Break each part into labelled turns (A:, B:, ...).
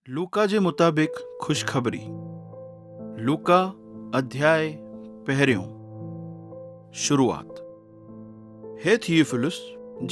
A: لوڪا جي مطابق خوشخبري، لوڪا اڌياء پهريون، شروعات. هي ٿيوفلس،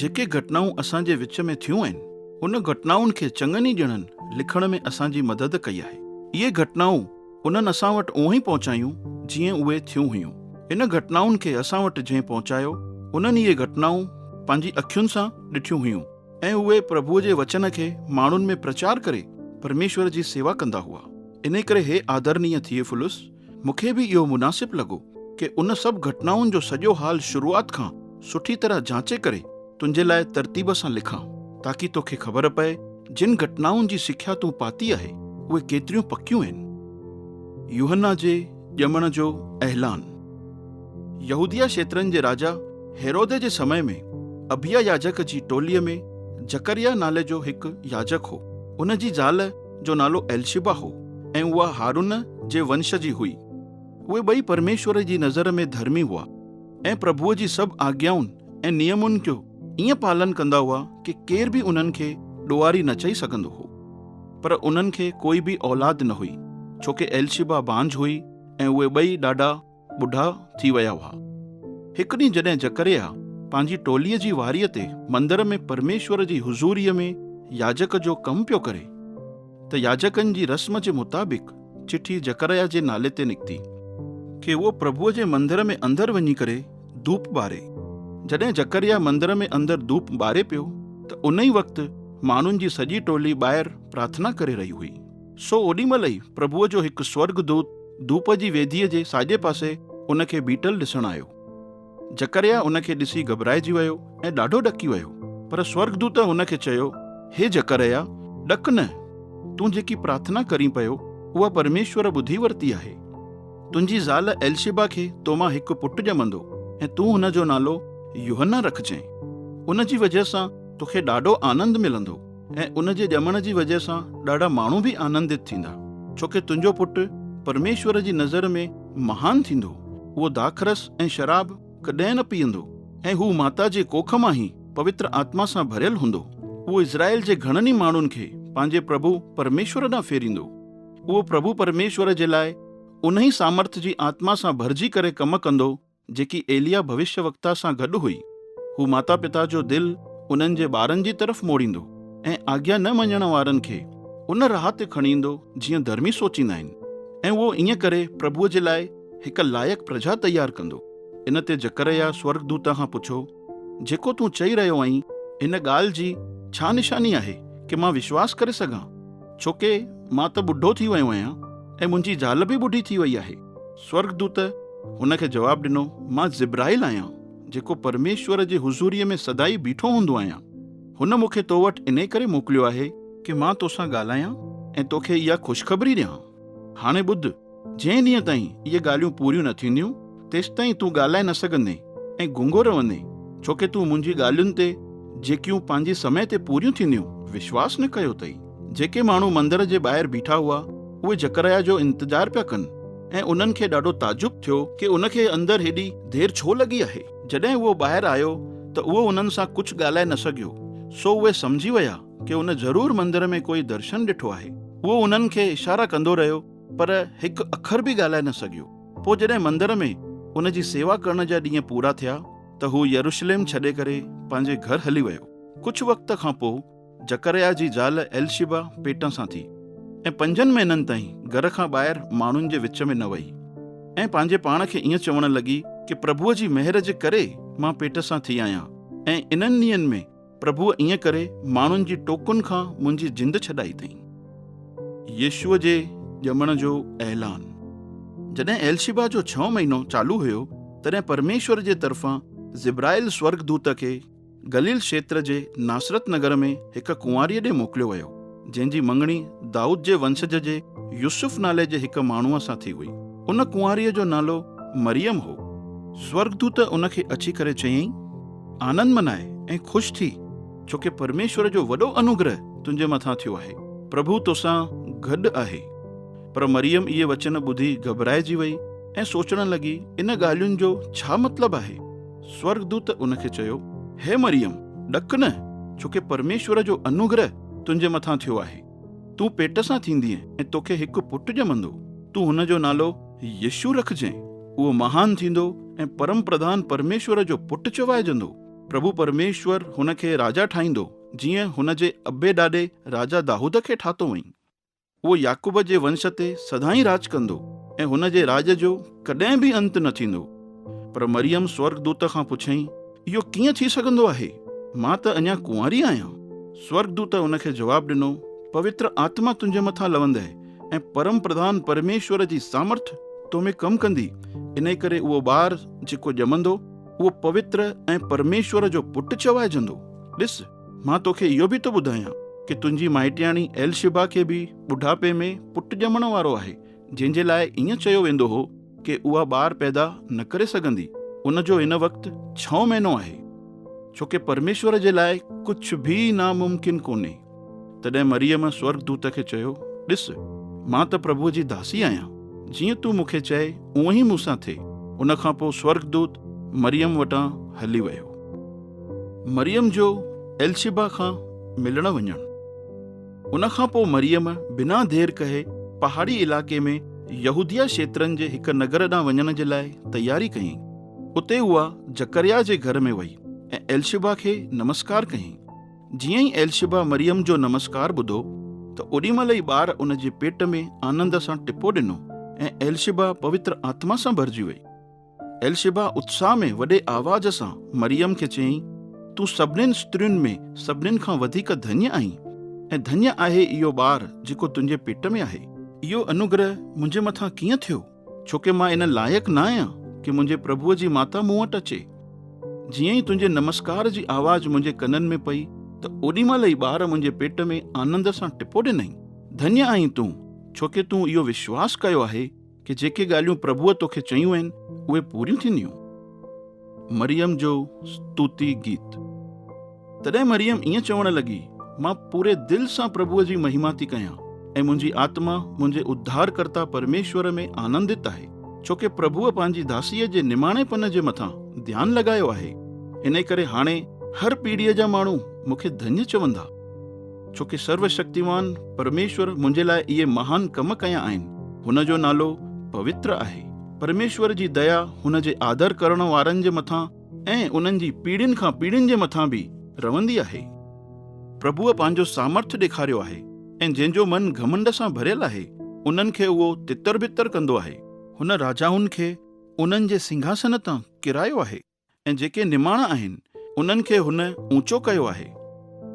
A: جيڪي گهٽنائون اسان جي وچ ۾ ٿيون آهن، ان گهٽنائن کي چڱن ئي ڄڻن لکڻ ۾ اسان جي مدد ڪئي آهي. اهي گهٽنائون انهن اسان وٽ اونهن ئي پهچايون، جيئن اهي ٿيون هيون. ان گهٽنائن کي اسان وٽ جنهن پهچايو، انهن اهي گهٽنائون پنهنجي اکين سان ڏٺيون هيون. ۽ اهي پرڀوء جي وچن کي ماڻهن ۾ پرچار ڪري پرميشور جي سيوا ڪندا هئا. انهي ڪري هي آدرنيه ٿيوفلس، مون کي به اهو مناسب لڳو ڪي ان سڀ گهٽنائن جو سڄو حال شروعات کان سٺي طرح جانچي ڪري تنهنجي لاء ترتيب سان لکان، تاڪي توکي خبر پئي جن گهٽنائن جي سکيا تون پاتي آهي، اهي ڪيتريون پڪيون آهن. يوحنا جي ڄمڻ جو اعلان. يهوديه کيترن جي راجا هيرودي جي سمي ۾ ابيا ياجڪ جي ٽوليء ۾ زڪريا نالي جو هڪ ياجڪ هو. ان جي زال جو نالو ايلشبا هو ۽ اها هارون جي ونش جي هئي. اهي ٻئي پرميشور جي نظر ۾ ڌرمي هئا ۽ پرڀوء جي سڀ آگيائن ۽ نيمن جو ائين پالن ڪندا هئا ڪي ڪير به انهن کي ڏوهاري نه چئي سگهندو هو. پر انهن کي ڪوئي به اولاد نه هئي، ڇو ڪي ايلشبا بانجهه هئي ۽ اهي ٻئي ڏاڍا ٻڍا ٿي ويا هئا. هڪ ڏينهن جڏهن زڪريا پنهنجي ٽوليء جي واريء تي مندر ۾ پرميشور جي حضوريء ۾ ياجڪ جو ڪم پيو ڪري، ته ياجڪن جي رسم جي مطابق چٺي زڪريا جي نالي تي نڪتي، ڪي اهو پرڀوء جي مندر ۾ اندر وڃي ڪري ڌوپ ٻاري. جڏهن زڪريا مندر ۾ اندر ڌوپ ٻاري پيو، ته ان ئي وقت ماڻهن جي سڄي ٽولي ٻاهر پرارٿنا ڪري رهي هئي. سو اوڏي مهل ئي پرڀوء جو هڪ سورڳدوت ڌوپ جي ويديء جي ساڄي پاسي ان کي بيٺل ڏسڻ آيو. زڪريا ان کي ڏسي گهٻرائجي ويو ۽ ڏاڍو ڏڪي ويو. پر سورڳدوت هن کي چيو، هي زڪريا، ڏڪ نه! تون جيڪي پرارٿنا ڪرين پيو، اها پرميشور ٻڌي ورتي آهي. تنهنجي زال ايلشبا کي تو مان هڪ پٽ ڄمندو ۽ تون هن جو نالو يوحنا رکجين. ان جي وجهه سان توکي ڏاڍو آنند ملندو ۽ ان جي ڄمڻ جي وجهه سان ڏاڍا ماڻهو به آنندت ٿيندا، ڇو ڪي تنهنجو پٽ پرميشور جي نظر ۾ مهان ٿيندو. اهو داکرس ۽ شراب ڪڏهن نه پيئندو ۽ هو ماتا جي ڪوک مان ئي پوتر آتما سان ڀريل هوندو. اهو اسرائيل جي گهڻن ئي ماڻهن کي پنهنجي پرڀو پرميشور ڏانهن ڦيريندو. اهو پرڀو پرميشور جي لاء انهي سامرٿ جي آتما سان ڀرجي ڪري ڪم ڪندو، جيڪي ايليا ڀوشيه وڪتا سان گڏ هئي. هو ماتا پتا جو دل انهن جي ٻارن جي طرف موڙيندو ۽ آگيا نه مڃڻ وارن کي ان راهه تي کڻي ايندو جيئن ڌرمي سوچيندا آهن، ۽ اهو ائين ڪري پرڀوء جي لاء هڪ لائق پرجا تيار ڪندو. ان تي زڪريا سورڳدوت کان پڇيو، جيڪو تون چئي رهيو آهين، ان ڳالهه جي ڇا نشاني آهي ڪي مان وشواس ڪري سگهان؟ ڇو ڪي مان ته ٻڍو ٿي ويو آهيان ۽ منهنجي زال به ٻڍي ٿي وئي آهي. سورڳدوت هن کي جواب ڏنو، مان جبرائيل آهيان، جيڪو پرميشور جي حضوريء ۾ سدائين بيٺو هوندو آهيان. هن مون کي تو وٽ انهي ڪري موڪليو آهي ڪي مان توسان ڳالهايان ۽ توکي اها خوشخبري ڏيان. هاڻي ٻڌ، جنهن ڏينهن تائين اهي ڳالهيون پوريون نه ٿينديون، تيستائين تون ڳالهائي نه سگهندين ۽ گونگو رهندين، ڇو ڪي تون منهنجي ڳالهين تي، جيڪيون پنهنجي سمي تي پوريون ٿينديون، وشواس نه ڪيو اٿئي. جيڪي ماڻهو مندر جي ٻاهر بيٺا هئا، اهي زڪريا جو انتظار پيا ڪن ۽ انهن کي ڏاڍو تعجب ٿيو ڪي ان کي اندر هيڏي دير ڇو لڳي آهي. جڏهن اهو ٻاهر آيو ته اهو انهن سان ڪجهه ڳالهائي نه سگهيو، سو اهي سمجهي ويا ڪي ان ضرور مندر ۾ ڪوئي درشن ڏٺو آهي. اهو انهن کي اشارا ڪندو رهيو، پر هڪ اکر به ڳالهائي نه سگهيو. پوء جڏهن مندر ۾ ان جي سيوا ڪرڻ جا ڏينهن پورا ٿيا ته هو يروشليم ڇڏي ڪري پنهنجي گهر هلي ويو. ڪجهه وقت کان پوء زڪريا جي زال ايلشبا پيٽ سان ٿي ۽ پنجن مهينن تائين گهر کان ٻاهر ماڻهن جي وچ ۾ نه وئي ۽ پنهنجي پاڻ کي ائين چوڻ لڳي ڪي پرڀوء جي مهر جي ڪري مان پيٽ سان ٿي آهيان ۽ انهن ڏينهن ۾ پرڀوء ائين ڪري ماڻهن جي ٽوڪن کان منهنجي جند ڇڏائي اٿئي. يسوع جي ڄمڻ جو اعلان. جڏهن ايلشبا جو ڇهون مهينو چالو هيو، تڏهن پرميشور جي طرفان جبرائيل سورڳدوت کي گليل کيتر جي ناصرت نگر ۾ هڪ ڪنواريء ڏي موڪليو ويو، جنهن جي مڱڻي دائود جي ونشج جي يوسف نالي جي هڪ ماڻهوء سان ٿي هئي. ان ڪنواريء جو نالو مريم هو. سورڳدوت ان کي اچي ڪري چيائين، آنند مناء ۽ خوش ٿي، ڇو ڪي پرميشور جو وڏو انوگره تنهنجي مٿان ٿيو آهي. پرڀو توسان گڏ آهي. پر مريم اهي وچن ٻڌي گهٻرائجي وئي ۽ سوچڻ لڳي، ان ڳالهين جو ڇا مطلب آهي؟ سورڳدوت ان کي چيو، هي مريم، ڏڪ نه، ڇو ڪي پرميشور جو انوگره تنهنجي مٿان ٿيو آهي. تون پيٽ سان ٿيندينء ۽ توکي هڪ پٽ ڄمندو. تون هن جو نالو يسوع رکجين. اهو مهان ٿيندو ۽ پرم پرڌان پرميشور جو پٽ چوائجندو. پرڀو پرميشور هن کي راجا ٺاهيندو، جيئن هن جي ابي ڏاڏي راجا دائود کي ٺاتو هئائين. اهو يعقوب جي ونش تي سدائين راڄ ڪندو ۽ هن جي راڄ جو ڪڏهن به انت نه ٿيندو. پر مريم سورڳدوت کان پڇيائين، اهو ڪيئن ٿي سگهندو آهي؟ مان ته اڃا ڪنواري آهيان. سورڳدوت هن کي جواب ڏنو، پوتر آتما تنهنجي مٿان لوندء ۽ پرم پرڌان پرميشور جي سامرٿ تو ۾ ڪم ڪندي، انهي ڪري اهو ٻار جيڪو ڄمندو، اهو پوتر ۽ پرميشور جو پٽ چوائجندو. ڏس، مان توکي اهو به ٿو ٻڌايان ڪي تنهنجي مائٽياڻي ايلشبا کي به ٻڍاپي ۾ پٽ ڄمڻ وارو آهي، جنهن جي لاء ائين چيو ويندو هو ڪي اها ٻار پيدا نه ڪري سگهندي، ان جو هن وقت ڇهون مهينو آهي. ڇو ڪي پرميشور جي لاء ڪجهه به ناممڪن ڪونهي. تڏهن مريم سورڳدوت کي چيو، ڏس، مان ته پرڀوء جي داسي آهيان، جيئن تون مون کي چئي اونئن ئي مون سان ٿئي. ان کان پوء سورڳدوت مريم وٽان هلي ويو. مريم جو ايلشبا کان ملڻ وڃڻ. ان کان پوء مريم بنا دير ڪئي پهاڙي علائقي ۾ يهوديه کيترن جي هڪ نگر ڏانهن وڃڻ جي لاء تياري ڪيائين. اتي اها زڪريا جي گهر ۾ وئي ۽ ايلشبا کي نمسڪار ڪيائين. جيئن ئي ايلشبا مريم جو نمسڪار ٻڌو ته اوڏي مهل ئي ٻار ان جي پيٽ ۾ آنند سان ٽپو ڏنو ۽ ايلشبا پوتر آتما سان ڀرجي وئي. ايلشبا اتساهه ۾ وڏي آواز سان مريم کي چيائين، تون سڀنين استرين ۾ سڀنين کان وڌيڪ ڌنيه آهين ۽ ڌنيه آهي اهو ٻار جيڪو تنهنجي پيٽ ۾ آهي. اهو انوگره منهنجي مٿان ڪيئن ٿيو؟ ڇوڪه مان ان لائق نه آهيان ڪي منهنجي پرڀوء جي ماتا مون وٽ اچي. جيئن ئي تنهنجي نمسڪار جي آواز منهنجي ڪنن ۾ پئي ته اوڏي مهل ئي ٻار منهنجي پيٽ ۾ آنند سان ٽپو ڏنائين. ڌنيه آهين تون، ڇوڪه تون اهو وشواس ڪيو آهي ڪي جيڪي ڳالهيون پرڀوء توکي چيون آهن، اهي پوريون ٿينديون. مريم جو ستوتي گيت. تڏهن مريم ائين چوڻ لڳي، مان پوري دل سان پرڀوء جي مهما ٿي ڪيان، ۽ منهنجي آتما منهنجي اڌارڪرتا پرميشور ۾ آنندت آهي، ڇوڪه پرڀوء پنهنجي داسيء جي نماڻيپن جي مٿان ڌيان لڳايو آهي، انهي ڪري هاڻي هر پيڙهيء جا ماڻهو مون کي ڌنيه چوندا. ڇو ڪي سروشڪتيمان پرميشور منهنجي لاء اهي مهان ڪم ڪيا آهن، هن جو نالو پوتر آهي. پرميشور جي ديا هن جي آدر ڪرڻ وارن جي مٿان ۽ انهن جي پيڙهين کان پيڙهين جي مٿان به رهندي آهي. پرڀوء پنهنجو سامرٿ ڏيکاريو آهي ۽ جنهن جو من گهمنڊ سان ڀريل آهي، انهن کي اهو تتر بتر ڪندو آهي. هن راجائن کي انهن جي سنگهاسن تان ڪيرايو آهي. ۽ جيڪي نماڻا آهن، انهن کي هن اوچو ڪيو آهي.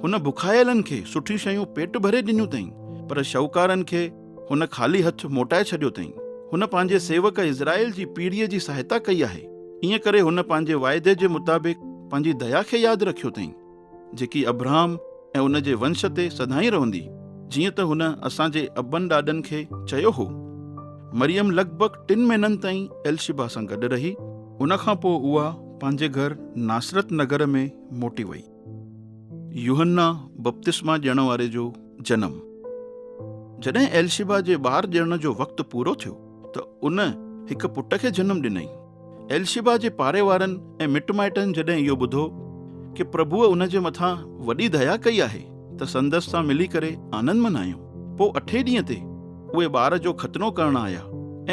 A: هن بکايلن کي سٺيون شيون پيٽ ڀري ڏنيون اٿائين، پر شاهوڪارن کي هن خالي هٿ موٽائي ڇڏيو اٿائين. هن پنهنجي سيوڪ اسرائيل جي پيڙهيء جي سهائتا ڪئي آهي، ائين ڪري هن پنهنجي واعدي جي مطابق پنهنجي ديا کي ياد رکيو اٿائين، جيڪي ابرهام ۽ ان جي ونش تي سدائين رهندي، جيئن ته هن اسان جي ابن ڏاڏن کي چيو هو. مريم لڳ ڀڳ ٽن مهينن تائين ايلشبا سان گڏ رهي. ان کان پوء اها پنهنجي گهر ناصرت نگر ۾ موٽي وئي. يوحنا بپتسما ڏيڻ واري جو جنم. جڏهن ايلشبا جي ٻار ڄڻڻ جو وقت پورو ٿيو ته ان هڪ پٽ کي جنم ڏنائين. ايلشبا جي پاڙي وارن ۽ مٽ مائٽن جڏهن اهو ٻڌو ڪي پرڀوء ان جي مٿان وڏي ديا ڪئي آهي ته سندس سان ملي ڪري آنند منايو. پوء اٺين ڏينهن تي اهي ٻار جو ختنو ڪرڻ آيا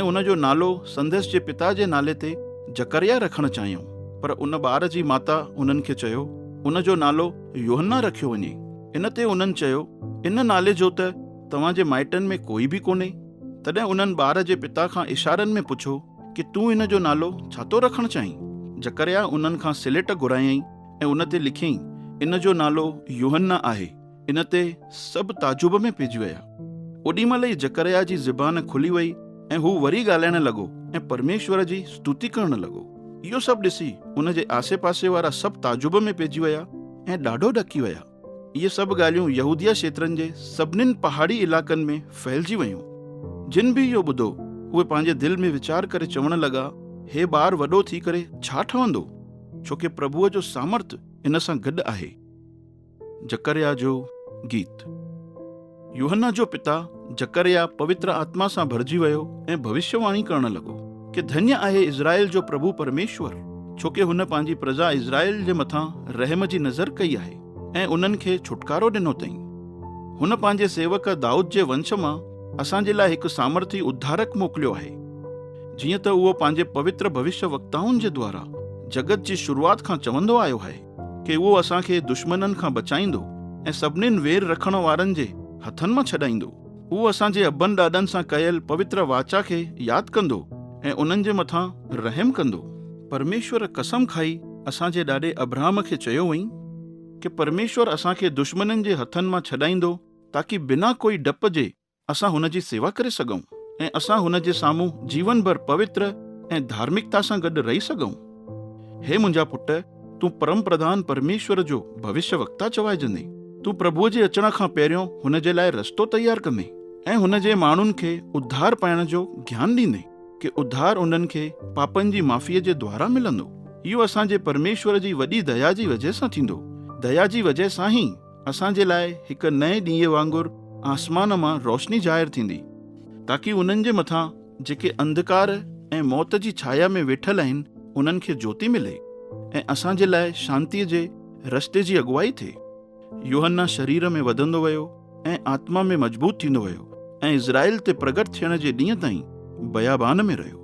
A: ۽ ان جو نالو سندس جي پتا جي نالي تي زڪريا رکڻ چاهيائون، پر ان ٻار جي ماتا انهن کي چيو، ان جو نالو يوحنا رکيو وڃي. ان تي انهن چيو، ان نالي جو ته توهان جي مائٽن ۾ ڪوئي به ڪونهي. تڏهن انهن ٻار جي پتا کان اشارن ۾ پڇيو ڪي تون ان جو نالو ڇا ٿو رکڻ چاهين؟ زڪريا انهن کان سليٽ گهرايائين ۽ ان تي لکيائين، ان جو نالو يوحنا آهي. ان تي سڀ تعجب ۾ پئجي ويا. اوڏي مهل ئي زڪريا جي زبان کلي وئي ۽ هو وري ڳالهائڻ لڳو ۽ پرميشور جي ستوتي ڪرڻ لڳو. اهو سڀ ڏسي ان جي آسي پاسي وارا سڀ تعجب ۾ پئجي ويا ۽ ڏاڍو ڏڪي ويا. اهي سڀ ڳالهيون يهوديه کيترن جي سڀنين پهاڙي علائقن ۾ ڦهلجي ويون. جن به اهو ٻڌو، اهي پنهنجي دل ۾ ويچار ڪري چوڻ لڳا، هي ٻار وڏو ٿي ڪري ڇا ٺهندو؟ ڇوڪه پرڀوء جو سامرٿ ان سان گڏ آهي. زڪريا جو گيت. يوحنا جو پتا زڪريا پوتر آتما سان ڀرجي ويو ۽ ڀوشيه واڻي ڪرڻ لڳو ڪي ڌنيه آهي اسرائيل جو پرڀو پرميشور، ڇوڪه هن پنهنجي پرجا اسرائيل جي مٿان رحم جي نظر ڪئي آهي ۽ انهن کي ڇوٽڪارو ڏنو اٿئين. هن پنهنجي سيوڪ دائود جي ونش مان اسان جي لاء هڪ سامرٿي اڌارڪ موڪليو آهي، جيئن ته اهو پنهنجي پوتر ڀوشيه وڪتائن جي دوارا جڳت جي شروعات کان چوندو آيو آهي ڪي اهو اسان کي دشمنن کان بچائيندو ۽ سڀنين وير رکڻ وارن جي هٿن مان ڇڏائيندو. اهو اسان جي ابن ڏاڏن سان ڪيل پوتر واچا کي ياد ڪندو ۽ انهن جي مٿان رحم ڪندو. پرميشور قسم کائي اسان جي ڏاڏي ابرهام کي چيو هئائين ڪي پرميشور اسان کي دشمنن جي هٿن مان ڇڏائيندو تاڪي بنا ڪوئي ڊپ جي اسان هن جي سيوا ڪري سگهون ۽ اسان هن جي سامهون جيون ڀر پوتر ۽ ڌارمڪتا سان گڏ رهي سگهون. هي منهنجا پٽ، تون پرم پرڌان پرميشور جو ڀوشيه وڪتا چوائجندين. تون پرڀوء جي اچڻ کان پهريون هن جي لاء رستو تيار ڪندين ۽ هن جي ماڻهن کي اڌار پائڻ جو گيان ڏيندين ڪي اڌار انهن کي پاپن جي معافيء جي دوارا ملندو. اهو اسان جي پرميشور جي وڏي ديا جي وجهه سان ٿيندو. ديا جي وجهه سان ئي اسان جي لاء هڪ نئين ڏينهن وانگر آسمان مان روشني ظاهر ٿيندي، تاڪي انهن جي مٿان جيڪي انڌڪار ۽ موت جي ڇايا ۾ ويٺل آهن، انهن کي جوتي ملي ۽ اسان جي لاء شانتيء جي رستي جي اڳوائي ٿئي. يوحنا شرير ۾ وڌندو ويو ۽ آتما ۾ مضبوط ٿيندو ويو ۽ اسرائيل تي پرگٽ ٿيڻ جي ڏينهن تائين بيابان ۾ رهيو.